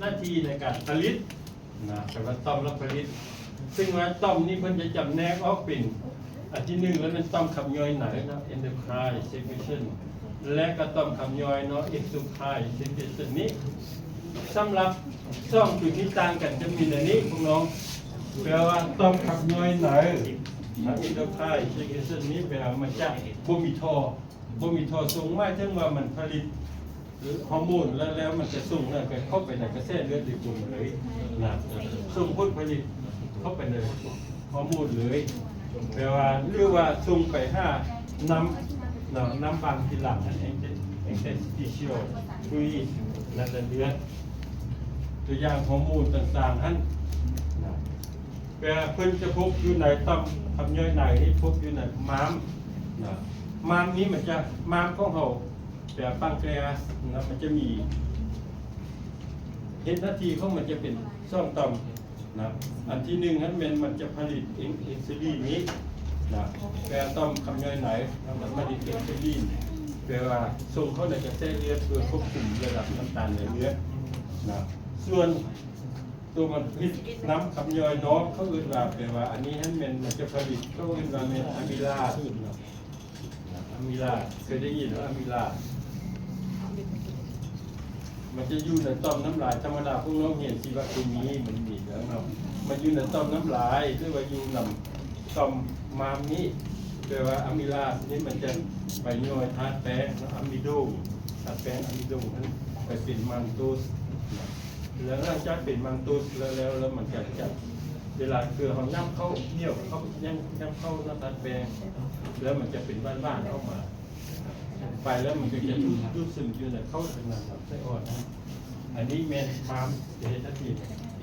ໜ້າທີ່ໃນການຜະລິດນະ ເອີ້ນວ່າຕ່ອມລະຜະລິດ ເຊິ່ງວ່າຕ່ອມນີ້ເພິ່ນຈະຈຳແນກອອກເປັນ ອັນທີໜຶ່ງລະແມ່ນຕ່ອມຂັບຍ່ອຍໃນເນາະ endocrine secretion ແລະກະຕ່ອມຂັບຍ່ອຍເນາະ exocrine secretion ນີ້. ສຳລັບສອງຈຸດນີ້ຕ່າງກັນຈະມີໃນນີ້ພວກນ້ອງ ແປວ່າຕ່ອມຂັບຍ່ອຍໃນ endocrine secretion ນີ້ແປວ່າມັນຈະບໍ່ມີທໍ່ ບໍ່ມີທໍ່ສົ່ງ ໝາຍເຖິງວ່າມັນຜະລິດຮໍໂມນແລ້ວ ແລ້ວມັນຈະສົ່ງນັ້ນໄປ ເຂົ້າໄປໃນກະແສເລືອດໂດຍກົງເລີຍນະ ສົ່ງຜົນຜະລິດເຂົ້າໄປໃນຮໍໂມນເລີຍ ແປວ່າ ຫຼືວ່າສົ່ງໄປຫານ້ຳເນາະ ນ້ຳບາງທີຫຼັງຫັ້ນ interstitial fluid ໃນເລືອດ ຕົວຢ່າງຮໍໂມນຕ່າງໆຫັ້ນນະ ແປວ່າເພິ່ນຈະພົບຢູ່ໃນຕ່ອມຂັບຍ່ອຍໃນ ພົບຢູ່ໃນມ້າມນະ ມ້າມນີ້ມັນຈະ ມ້າມຂອງເຮົາ ແປວ່າ pancreas ນະ ມັນຈະມີ ເຮັດໜ້າທີ່ຂອງມັນຈະເປັນສອງຕ່ອມນະ ອັນທີໜຶ່ງຫັ້ນແມ່ນມັນຈະຜະລິດ insulin ນີ້ນະ ແປວ່າຕ່ອມຂັບຍ່ອຍໃນ ມັນຈະຜະລິດ insulin ແປວ່າສົ່ງເຂົ້າໃນກະແສເລືອດເພື່ອຄວບຄຸມລະດັບນ້ຳຕານໃນເລືອດນະ ສ່ວນ ຕົວມັນຜະລິດນ້ຳຂັບຍ່ອຍນອກ ເຂົາເອີ້ນວ່າ ແປວ່າອັນນີ້ຫັ້ນແມ່ນມັນຈະຜະລິດ ເຂົາເອີ້ນວ່າແມ່ນອາມິລາດເນາະ ອາມິລາດ ເຄີຍໄດ້ຍິນບໍ່ ອາມິລາດ? ມັນຈະຢູ່ໃນຕ່ອມນ້ຳລາຍ ທຳມະດາພວກນ້ອງຮຽນຊີວະເຄມີ ມັນມີແລ້ວເນາະ ມັນຢູ່ໃນຕ່ອມນ້ຳລາຍ ຫຼືວ່າຢູ່ນຳ ຕ່ອມມ້າມນີ້ ແປວ່າອາມິລາດນີ້ມັນຈະໄປຍ່ອຍທາດແປ້ງເນາະ ອາມິໂດງ ທາດແປ້ງອາມິໂດງຫັ້ນໄປເປັນມານໂຕສ ແລ້ວຫຼັງຈາກເປັນມານໂຕສແລ້ວ ແລ້ວ ແລ້ວມັນກະຈະ ເວລາຄືເຮົາຫຍັບເຂົ້າໜຽວ ເຂົ້າ ຫຍັບ ຫຍັບເຂົ້ານະ ທາດແປ້ງ ແລ້ວມັນຈະເປັນຫວານໆອອກມາ ໄປແລ້ວມັນກະຈະດູດ ດູດຊຶມຢູ່ໃນເຂົ້າທາງນັ້ນ ລຳໄສ້ອ່ອນ ອັນນີ້ແມ່ນມ້າມຈະເຮັດໜ້າທີ່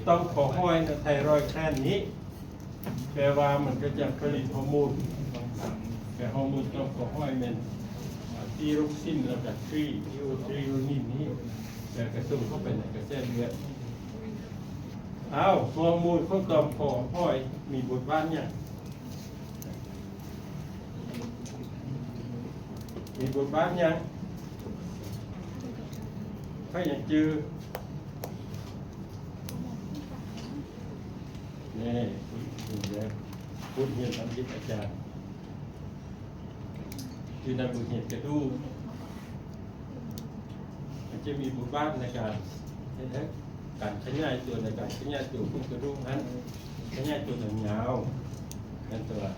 ຕ່ອມຄໍຫ້ອຍນະ ໄທຣອຍແກລນນີ້ ແປວ່າມັນກະຈະຜະລິດຮໍໂມນ ແຕ່ຮໍໂມນຕ່ອມຄໍຫ້ອຍແມ່ນ ທີໂຣຊິນ ແລ້ວກະທຣີ ທີໂອທຣີໂຣນິນນີ້ ແລ້ວກະສົ່ງເຂົ້າໄປໃນກະແສເລືອດ. ອ້າວ ຮໍໂມນຂອງຕ່ອມຄໍຫ້ອຍມີບົດບາດຫຍັງ? ມີບົດບາດຫຍັງ? ໃຜຍັງຈື່? ແນ່ ເຫັນແລ້ວ ບົດຮຽນທຳອິດອາຈານ ຢູ່ໃນບົດຮຽນກະດູກ ມັນຈະມີບົດບາດໃນການເຮັດໃຫ້ການຂະຫຍາຍຕົວ ໃນການຂະຫຍາຍຕົວຂອງກະດູກຫັ້ນ ຂະຫຍາຍຕົວຍາວໆ ແມ່ນຕົວະ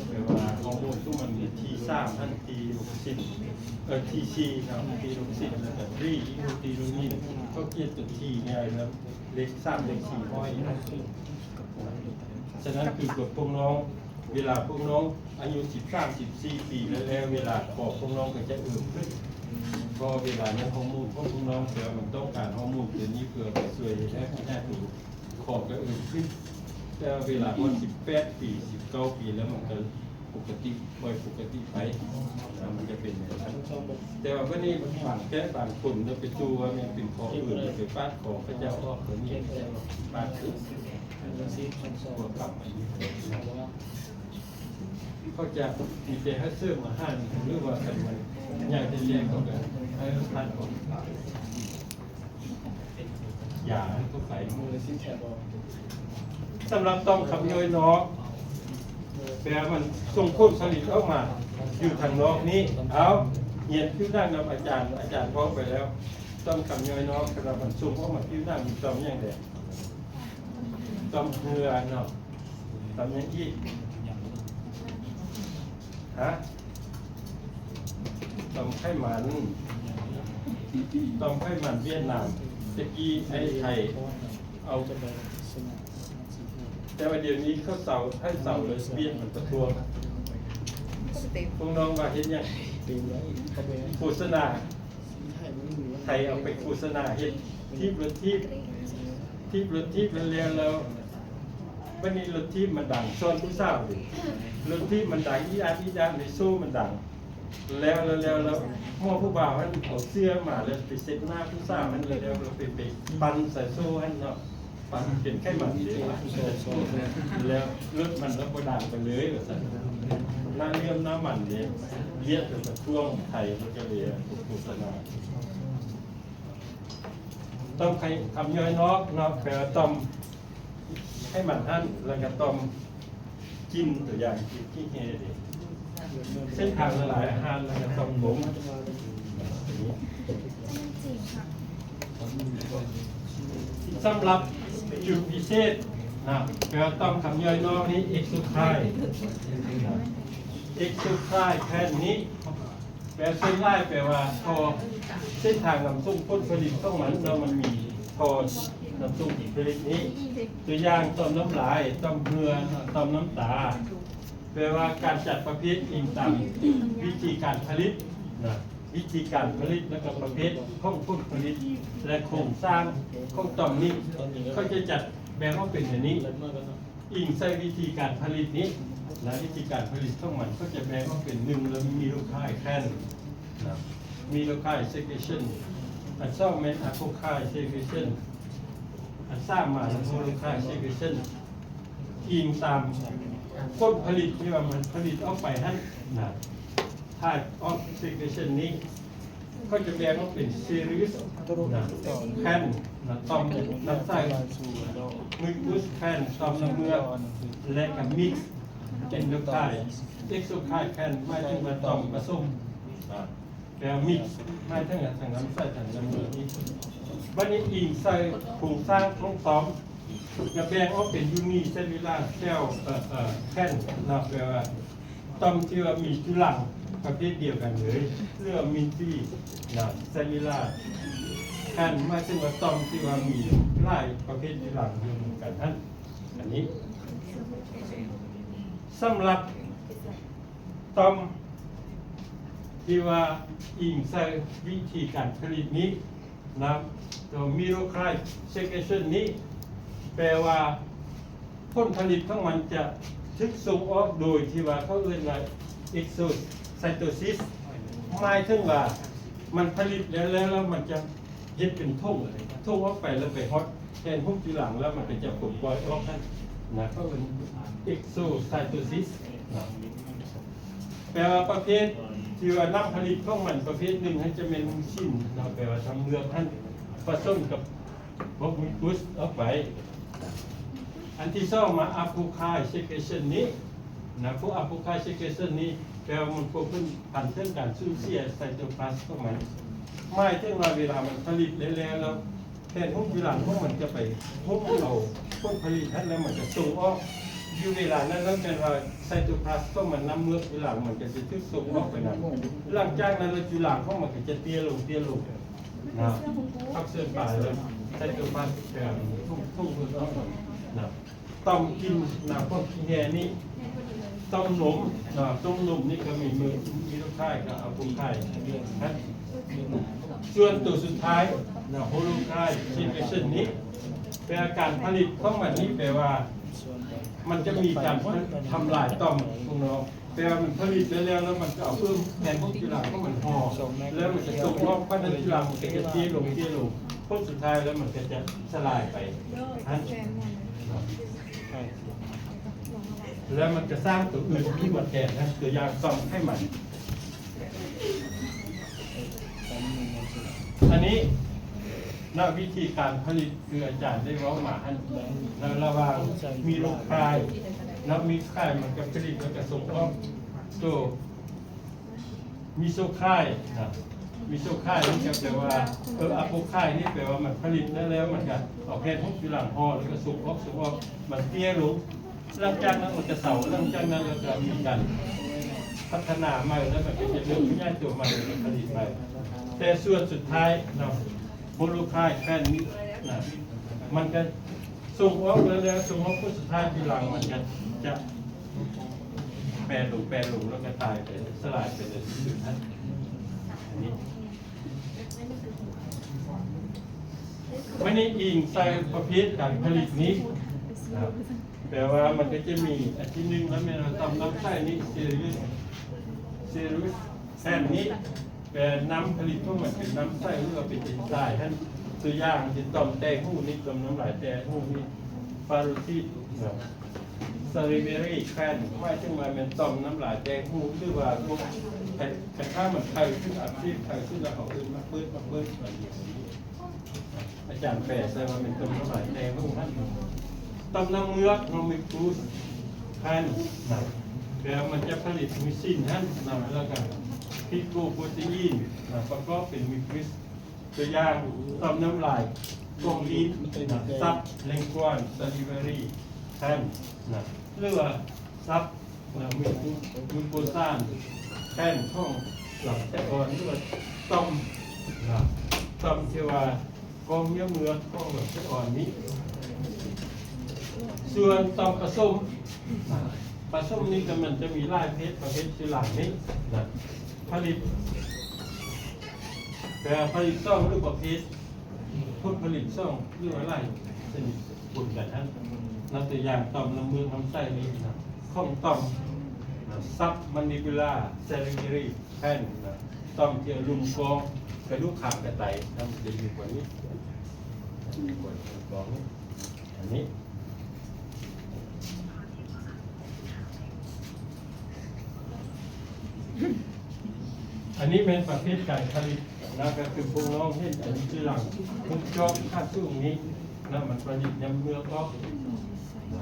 ແປວ່າຮໍໂມນຂອງມັນມີທີສາມຫັ້ນ ທີໂຣຊິນ ເອີ ທີສີ່ເນາະ ທີໂຣຊິນ ແລ້ວກະທຣີ ທີໂຣນິນ ເຂົາຂຽນຕົວທີງ່າຍແລ້ວ ເລກສາມ ເລກສີ່ຫ້ອຍນະ. ສະນັ້ນຄືພວກນ້ອງ ເວລາພວກນ້ອງອາຍຸສິບສາມ ສິບສີ່ປີແລ້ວ ເວລາຄໍພວກນ້ອງກະຈະເອີ່ມຂຶ້ນ ເພາະເວລານັ້ນຮໍໂມນຂອງພວກນ້ອງ ແຕ່ວ່າມັນຕ້ອງການຮໍໂມນຕົວນີ້ເພື່ອໄປຊ່ວຍເຮັດໃຫ້ຂະຫຍາຍໂຕ ຄໍກະເອີ່ມຂຶ້ນ ແຕ່ເວລາຮອດສິບແປດປີ ສິບເກົ້າປີແລ້ວ ມັນກະປົກກະຕິ ປ່ອຍປົກກະຕິໄປ ແລ້ວມັນຈະເປັນແບບນັ້ນ. ແຕ່ວ່າບາດນີ້ບາງແກ້ບາງຄົນເນາະ ໄປສູ່ວ່າແມ່ນເປັນຄໍເອີ່ມ ໄປປາດຄໍເຂົາເຈົ້າອອກ ຕົວນີ້ປາດຄື ເຂົາຈະມີແຕ່ໃຫ້ເສີມອາຫານ ຫຼືວ່າຄັນມັນໃຫຍ່ແທ້ໆ ເຂົາກະໃຫ້ຜ່ານອອກ ຢາເຂົ້າໄປ. ສຳລັບຕ່ອມຂັບຍ່ອຍນອກ ແປວ່າມັນສົ່ງຜົນຜະລິດອອກມາຢູ່ທາງນອກນີ້ ເອົາ ຮຽນຜິວໜັງນຳອາຈານ ອາຈານບອກໄປແລ້ວ ຕ່ອມຂັບຍ່ອຍນອກ ສຳລັບມັນສົ່ງອອກມາຜິວໜັງ ມີຕ່ອມຫຍັງແດ່? ຕ່ອມເຫື່ອເນາະ. ຕໍ່າຫຍັງອີກ? ຮະ? ຕໍ່າໄຂມັນ ຕໍ່າໄຂມັນຫວຽດນາມ ແຕ່ກີ້ໄອ້ໄທເອົາ ແຕ່ວ່າດຽວນີ້ເຂົາເຊົາ ໃຫ້ເຊົາແລ້ວ ຫວຽດມັນປະທ້ວງ. ພວກນ້ອງວ່າເຮັດຫຍັງ? ໂຄສະນາ ໄທເອົາໄປໂຄສະນາເຮັດຖີບລົດຖີບ ຖີບລົດຖີບແລ້ວ ແລ້ວ ແລ້ວ ບັດນີ້ລົດຖີບມັນດັງ ຊ້ອນຜູ້ສາວເດ ລົດຖີບມັນດັງ ອີດອາດ ອີດອາດ ໃນໂຊມັນດັງ ແລ້ວ ແລ້ວ ແລ້ວ ແລ້ວ ໝໍຜູ້ບ່າວຫັ້ນເອົາເສື້ອມາ ແລ້ວໄປເຊັດໜ້າຜູ້ສາວຫັ້ນ ແລ້ວ ແລ້ວ ແລ້ວໄປ ໄປປັ່ນໃສ່ໂຊຫັ້ນເນາະ ປັ່ນເປັນໄຂມັນເດ ແລ້ວລົດມັນລະບໍ່ດັງໄປເລີຍວ່າຊັ້ນ ໜ້າເຫຼື້ອມໜ້າມັນເດ ຫວຽດເພິ່ນປະທ້ວງ ໄທເພິ່ນກະເລີຍໂຄສະນາ. ຕ່ອມໄຂ່ ຄຳຍ່ອຍນອກເນາະ ແປວ່າຕ່ອມໄຂມັນຫັ້ນ ແລ້ວກໍຕ່ອມກິນ ຕົວຢ່າງກິນຂີ້ເຫ່ເດ້ ເສັ້ນທາງລະລາຍອາຫານ ແລ້ວກໍຕ່ອມລົມ. ສຳລັບຈຸດພິເສດນະ ແປວ່າຕ່ອມຄຳຍ່ອຍນອກນີ້ ເອັກໂຊຄາຍ ເອັກໂຊຄາຍແຜ່ນນີ້ ແປສ່ວນຫຼາຍແປວ່າ ເພາະເສັ້ນທາງນຳສົ່ງຜົນຜະລິດຂອງມັນເນາະ ມັນມີທໍ່ນຳສົ່ງຜົນຜະລິດນີ້ ຕົວຢ່າງ ຕ່ອມນ້ຳລາຍ, ຕ່ອມເຫື່ອ, ຕ່ອມນ້ຳຕາ. ແປວ່າການຈັດປະເພດອີງຕາມວິທີການຜະລິດນະ, ວິທີການຜະລິດ ແລ້ວກໍປະເພດຂອງຜົນຜະລິດ ແລະ ໂຄງສ້າງຂອງຕ່ອມນີ້ ເຂົາຈະຈັດແບ່ງອອກເປັນແນວນີ້. ອີງໃສ່ວິທີການຜະລິດນີ້ ແລະ ວິທີການຜະລິດຂອງມັນ ເຂົາຈະແບ່ງອອກເປັນ ໜຶ່ງ ແລ້ວມີໂລຄາຍແຄນນະ ມີໂລຄາຍເຊກເກຊັນ, ອັນສອງແມ່ນອາໂຄຄາຍເຊກເກຊັນ, ອັນສາມມາແລ້ວໂຮໂລຄາຍເຊກເກຊັນ ອີງຕາມຜົນຜະລິດທີ່ວ່າມັນຜະລິດອອກໄປຫັ້ນນະ product of secretion ນີ້ ເຂົາຈະແບ່ງອອກເປັນ serous ນະ แผ่น ນະ ຕ່ອມລຳໄສ້, mucus ແຜ່ນ ຕ່ອມນ້ຳເໝືອກ ແລະ ກໍ mixed endocrine, exocrine ແຜ່ນ ໝາຍເຖິງວ່າຕ່ອມປະສົມນະ ແປວ່າ mixed ໝາຍເຖິງວ່າທັງລຳໄສ້ທັງນ້ຳເໝືອກນີ້. ບັດນີ້ອີງໃສ່ໂຄງສ້າງຂອງຕ່ອມ ຈະແບ່ງອອກເປັນ unicellular cell ເອີ ເອີ ແຜ່ນເນາະ ແປວ່າ ຕ່ອມທີ່ວ່າມີຈຸລັງປະເພດດຽວກັນເລີຍ ຫຼືວ່າ multicellular ແຜ່ນ ໝາຍເຖິງວ່າຕ່ອມທີ່ວ່າມີຫຼາຍປະເພດຈຸລັງຢູ່ນຳກັນຫັ້ນ. ອັນນີ້ ສຳລັບຕ່ອມທີ່ວ່າອີງໃສ່ວິທີການຜະລິດນີ້ ນະ ຕົວ mucociliary secretion ນີ້ ແປວ່າຜົນຜະລິດຂອງມັນຈະຖືກສົ່ງອອກໂດຍທີ່ວ່າເຂົາເອີ້ນວ່າ exocytosis ໝາຍເຖິງວ່າມັນຜະລິດແລ້ວ ແລ້ວມັນຈະເຮັດເປັນຖົງ ຖົງອອກໄປ ແລ້ວໄປຮອດແຜ່ນຫຸ້ມຈຸລັງ ແລ້ວມັນກໍຈະປົດປ່ອຍອອກຫັ້ນນະ ເຂົາເອີ້ນ exocytosis ນະ. ແປວ່າປະເພດທີ່ວ່ານ້ຳຜະລິດຂອງມັນປະເພດໜຶ່ງຫັ້ນຈະແມ່ນ mucin ເນາະ ແປວ່າທາງເມືອງຫັ້ນປະສົມກັບພວກ mucus ອອກໄປ. ອັນທີສອງມາ apocrine secretion ນີ້ນະ ພວກ apocrine secretion ນີ້ແປວ່າມັນພົວພັນເຖິງການສູນເສຍ cytoplasm ຂອງມັນ ໝາຍເຖິງວ່າເວລາມັນຜະລິດແລ້ວໆ ແລ້ວ ແຜ່ນຫຸ້ມຈຸລັງຂອງມັນຈະໄປຫຸ້ມເອົາຜົນຜະລິດຫັ້ນ ແລ້ວມັນຈະສົ່ງອອກ ຢູ່ເວລານັ້ນ ແລ້ວແມ່ນວ່າ cytoplasm ຂອງມັນ ນ້ຳເມືອກຈຸລັງ ມັນກໍຈະຖືກສົ່ງອອກໄປນຳ. ຫຼັງຈາກນັ້ນແລ້ວ ຈຸລັງຂອງມັນກໍຈະເຕ້ຍລົງ ເຕ້ຍລົງນະ ພັກສ່ວນປາຍແລ້ວ cytoplasm ເປັນທຸກໆ ນະ. ຕ່ອມກິນນະ ພວກຂີ້ແຮ່ນີ້ ຕ່ອມນົມນະ ຕ່ອມນົມນີ້ກໍມີ mucociliary ກັບ apocrine ນະ. ສ່ວນຕົວສຸດທ້າຍນະ horociliary secretion ນີ້ ແປວ່າການຜະລິດຂອງມັນນີ້ ແປວ່າມັນຈະມີການທຳລາຍຕ່ອມພວກເນາະ ແປວ່າມັນຜະລິດໄດ້ແລ້ວ ແລ້ວມັນກໍເອົາເອົ້ມແຜ່ນຫຸ້ມຈຸລັງຂອງມັນຫໍ່ ແລ້ວມັນຈະສົ່ງອອກ ແຜ່ນຈຸລັງມັນກໍຈະເຕ້ຍລົງ ເຕ້ຍລົງ ຜົນສຸດທ້າຍແລ້ວມັນກໍຈະສະລາຍໄປຫັ້ນ ແລ້ວມັນຈະສ້າງຕົວອື່ນມາແທນນະ ຕົວຢ່າງ ຕ່ອມໄຂມັນ. ອັນນີ້ນະ ວິທີການຜະລິດ ຄືອາຈານໄດ້ເວົ້າມາຫັ້ນນະ ລະຫວ່າງ mucociliary ນະ mucociliary ມັນກໍຜະລິດ ແລ້ວກໍສົ່ງອອກ ໂຕ mesociliary ນະ mesociliary ນີ້ກໍແປວ່າ ເອີ apocrine ນີ້ແປວ່າມັນຜະລິດໄດ້ແລ້ວ ມັນກໍເອົາແຜ່ນຫຸ້ມຈຸລັງຫໍ່ ແລ້ວກໍສົ່ງອອກ ສົ່ງອອກ ມັນເຕ້ຍລົງ. ຫຼັງຈາກນັ້ນມັນຈະເຊົາ ຫຼັງຈາກນັ້ນແລ້ວກໍມີການພັດທະນາໃໝ່ ແລ້ວມັນກໍຈະເລີ່ມຂະຫຍາຍຕົວໃໝ່ ແລ້ວກໍຜະລິດໃໝ່. ແຕ່ສ່ວນສຸດທ້າຍເນາະ horociliary ແຜ່ນນີ້ນະ ມັນກໍສົ່ງອອກແລ້ວ ແລ້ວສົ່ງອອກ ຜົນສຸດທ້າຍທີຫຼັງມັນກໍຈະແປລົງ ແປລົງ ແລ້ວກໍຕາຍໄປ ສະລາຍໄປເລີຍ. ອັນນີ້ ມັນນີ້ອີງໃສ່ປະເພດການຜະລິດນີ້ນະ ແປວ່າມັນກໍຈະມີອັນທີໜຶ່ງ ລະແມ່ນວ່າຕ່ອມລຳໄສ້ນີ້ serous serous ແຜ່ນນີ້ ແປນ້ຳຜະລິດຂອງມັນເປັນນ້ຳໃສ ຫຼືວ່າເປັນເອັນໄຊຫັ້ນ ຕົວຢ່າງເປັນຕ່ອມແຕກຫູນີ້ ຕ່ອມນ້ຳລາຍແຕກຫູນີ້ parotides ນະ salivary gland ໝາຍເຖິງວ່າແມ່ນຕ່ອມນ້ຳລາຍແຕກຫູ ຫຼືວ່າພວກ ຄັນຖ້າມັນໄຄຂຶ້ນ ອັກເສບໄຄຂຶ້ນ ແລ້ວເຂົາເອີ້ນວ່າ Burt's ວ່າ Burt's ວ່າ ເດຍວນີ້ ອາ ຈານແປໃສ່ວ່າເປັນຕົ້ນນ້ຳລາຍ ແຕ່ເບິ່ງຫັ້ນ ຕ່ອມນ້ຳເມືອກເນາະ mucus ຫັ້ນນະ ແລ້ວມັນຈະຜະລິດມິວຊິນຫັ້ນນະ ແລ້ວກໍກຣິໂກໂປຣຕີອິນນະ ປະກອບເປັນ mucus ຕົວຢ່າງ ຕ່ອມນ້ຳລາຍ ກອງລີດນະ sublingual salivary gland ນະ ຫຼືວ່າ sub ນະ mucosal gland ຂອງລຳໄສ້ອ່ອນ ຫຼືວ່າຕ່ອມນະ ຕ່ອມທີ່ວ່າ ກອງເຫຍື່ອເມືອກຂອງລຳໄສ້ອ່ອນນີ້. ສ່ວນຕ່ອມປະສົມ ປະສົມນີ້ກໍມັນຈະມີຫຼາຍປະເພດ ປະເພດຈຸລັງນີ້ນະ ຜະລິດ ແປວ່າຜະລິດສອງ ຫຼືປະເພດ ຜົນຜະລິດສອງ ຫຼືວ່າຫຼາຍຊະນິດປົນກັນຫັ້ນນະ ຕົວຢ່າງ ຕ່ອມນ້ຳເມືອກ ລຳໄສ້ນີ້ນະ ຂອງຕ່ອມນະ submandibular salivary gland ນະ ຕ່ອມທີ່ເອົາລຸ່ມກອງກະດູກຄາງກະໄຕນະ ມັນຈະຢູ່ກວ່ານີ້ ກວ່ານີ້ ອັນນີ້ ອັນນີ້ແມ່ນປະເພດການຜະລິດນະ ກໍຄືພວກນ້ອງເຫັນອັນຈຸລັງ ພວກຈອກຂາສູງນີ້ນະ ມັນຜະລິດຍາມເໝືອກອອກນະ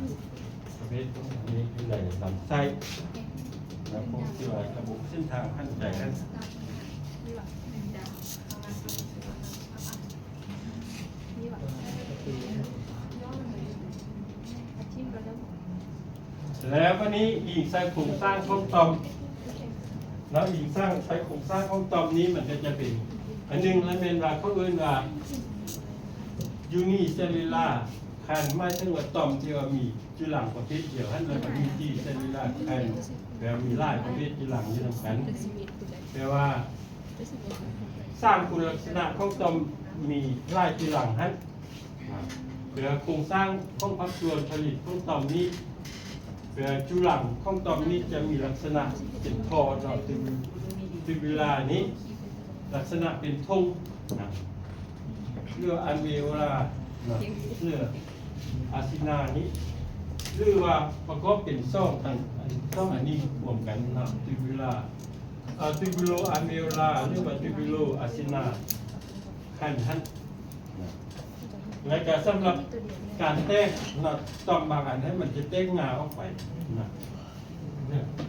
ປະເພດພວກອັນນີ້ຢູ່ໃນລຳໄສ້ນະ ພວກທີ່ວ່າລະບົບເສັ້ນທາງຫັນໃຈຫັ້ນ. ແລ້ວບາດນີ້ອີງໃສ່ໂຄງສ້າງຂອງຕ່ອມເນາະ ອີງສ້າງໃສ່ໂຄງສ້າງຂອງຕ່ອມນີ້ ມັນກໍຈະເປັນ ອັນໜຶ່ງລະແມ່ນວ່າ ເຂົາເອີ້ນວ່າ unicellular gland ໝາຍເຖິງວ່າຕ່ອມທີ່ວ່າມີຈຸລັງປະເພດດຽວຫັ້ນ ແລ້ວກໍ multicellular gland ແປວ່າມີຫຼາຍປະເພດຈຸລັງຢູ່ນຳກັນ ແປວ່າ ສາມຄຸນລັກສະນະຂອງຕ່ອມມີຫຼາຍຈຸລັງຫັ້ນ ເພື່ອໂຄງສ້າງຂອງພາກສ່ວນຜະລິດຂອງຕ່ອມນີ້ ເພື່ອຈຸລັງຂອງຕ່ອມນີ້ຈະມີລັກສະນະເປັນທໍ່ເນາະ tubular ນີ້ ລັກສະນະເປັນຖົງນະ ຫຼື alveolar ນະ ຫຼື acina ນີ້ ຫຼືວ່າປະກອບເປັນສອງອັນ ສອງອັນນີ້ລວມກັນເນາະ tubular ເອີ tubuloalveolar ຫຼືວ່າ tubuloacina ຄັນຫັ້ນນະ ແລະກະສຳລັບການແຕກນະ ຕ່ອມບາງອັນໃຫ້ມັນຈະແຕກງາອອກໄປນະ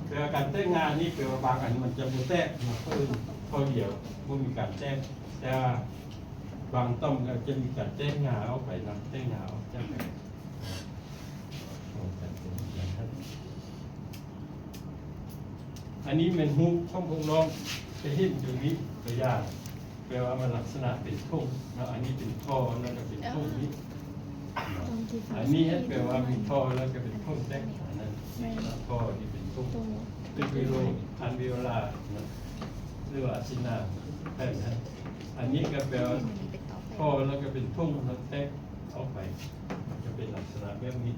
ແຕ່ວ່າການແຕກງານີ້ແປວ່າບາງອັນມັນຈະບໍ່ແຕກນະ ເພິ່ນເທົ່າດຽວ ບໍ່ມີການແຕກ ແຕ່ວ່າບາງຕ່ອມກໍຈະມີການແຕກງາອອກໄປນະ ແຕກງາອອກຈາກກັນ. ອັນນີ້ແມ່ນຮູບຂອງພວກນ້ອງຈະເຫັນຢູ່ນີ້ ຕົວຢ່າງ ແປວ່າມັນລັກສະນະເປັນຖົງເນາະ ອັນນີ້ເປັນທໍ່ ແລ້ວກໍເປັນຖົງນີ້ ອັນນີ້ເຮັດແປວ່າມີທໍ່ ແລ້ວກໍເປັນຖົງແຕກ ອັນນັ້ນທໍ່ທີ່ເປັນຖົງ tubuloalveolar ເນາະ ຫຼືວ່າ acina ແບບນັ້ນ ອັນນີ້ກໍແປວ່າທໍ່ ແລ້ວກໍເປັນຖົງ ແລ້ວແຕກອອກໄປ ຈະເປັນລັກສະນະແບບນີ້.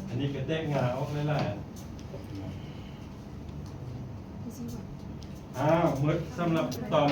ອັນນີ້ກໍແຕກງາອອກຫຼາຍໆ ອ້າວ ໝົດສຳລັບຕ່ອມ.